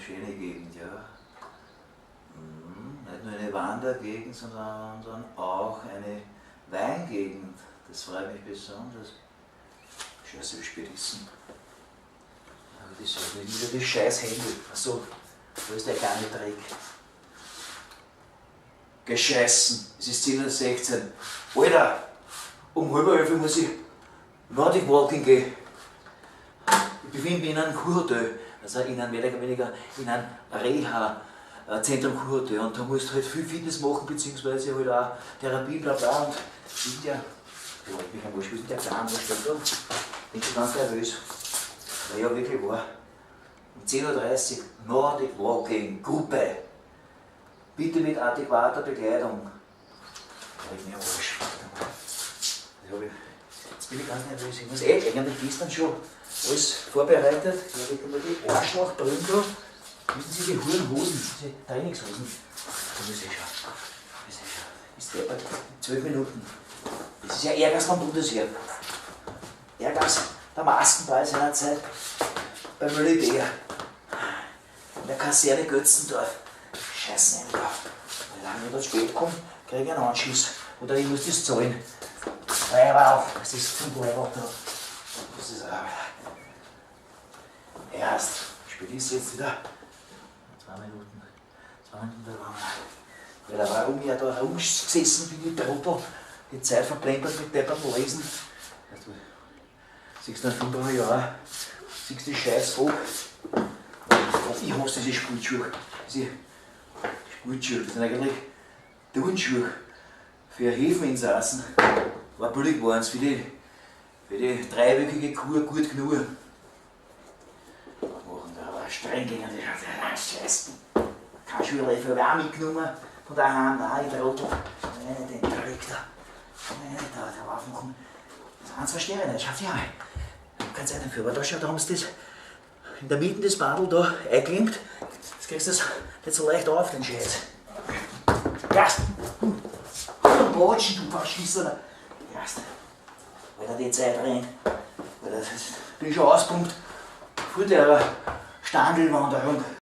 Schöne Gegend, ja. Nicht nur eine Wandergegend, sondern auch eine Weingegend. Das freut mich besonders. Scheiße, wie spät ist denn? Das ist wieder das scheiß Handy. Achso, da ist der kleine Dreck. Gescheißen, es ist 10:16 Uhr. Alter, um 10:30 muss ich Nordic Walking gehen. Ich befinde mich in einem Kurhotel, also in einem mehr oder weniger in einem Reha-Zentrum Kurhotel. Und da musst du halt viel Fitness machen, beziehungsweise halt auch Therapie, bla bla. Und sind ja, ich wollte mich am Arsch, wie ist denn der Plan, was steht da? Bin schon ganz nervös. Weil ja wirklich war. Um 10:30 Uhr Nordic Walking Gruppe. Bitte mit adäquater Bekleidung. Leg mich am Arsch. Jetzt bin ich ganz nervös. Ich muss eh eigentlich gestern schon alles vorbereitet. Ich habe mal die Arschlochbrühen da. Wissen Sie, die Hurenhosen, diese Trainingshosen. Da muss ich schauen. Das ist deppert. 12 Minuten. Das ist ja Ärger vom Bundesheer. Ärger der Maskenball seinerzeit beim Militär. In der Kaserne Götzendorf. Scheiße, da. Wenn ich da zu spät komme, kriege ich einen Anschiss. Oder ich muss das zahlen. Wow, das ist zum Teufel da. Das ist auch. Erst, spät ist jetzt wieder. 2 Minuten. 2 Minuten da waren wir. Weil warum ich ja da rumgesessen bin, ich Trottel, die Zeit verplempert mit depperten Lesen. Weißt du, siehst du nach 35 Jahren, siehst du die scheiß Frage. Ich hasse diese Sportschuhe. Diese Sportschuhe, das sind eigentlich Turnschuhe für Häfeninsassen. War billig waren's für die dreiwöchige Kur gut genug. Machen da aber streng gegen die Scheiße. Kein Schuhreife habe ich auch mitgenommen von daheim, nein, ich Trottel. Nein, den Dreck da. Nein, da, der Waffen kommt. Das eins verstehe ich nicht, schau dich an. Ich hab keine Zeit dafür, aber da schau, da haben sie das in der Mitte des Badl da eingeklemmt. Jetzt kriegst du das nicht so leicht auf, den Scheiß. Erst! Batschen, du Verschissener! Erst! Weil da die Zeit rennt. Weil das ist, bin ich schon auspumpt. Vor der Standelwanderung.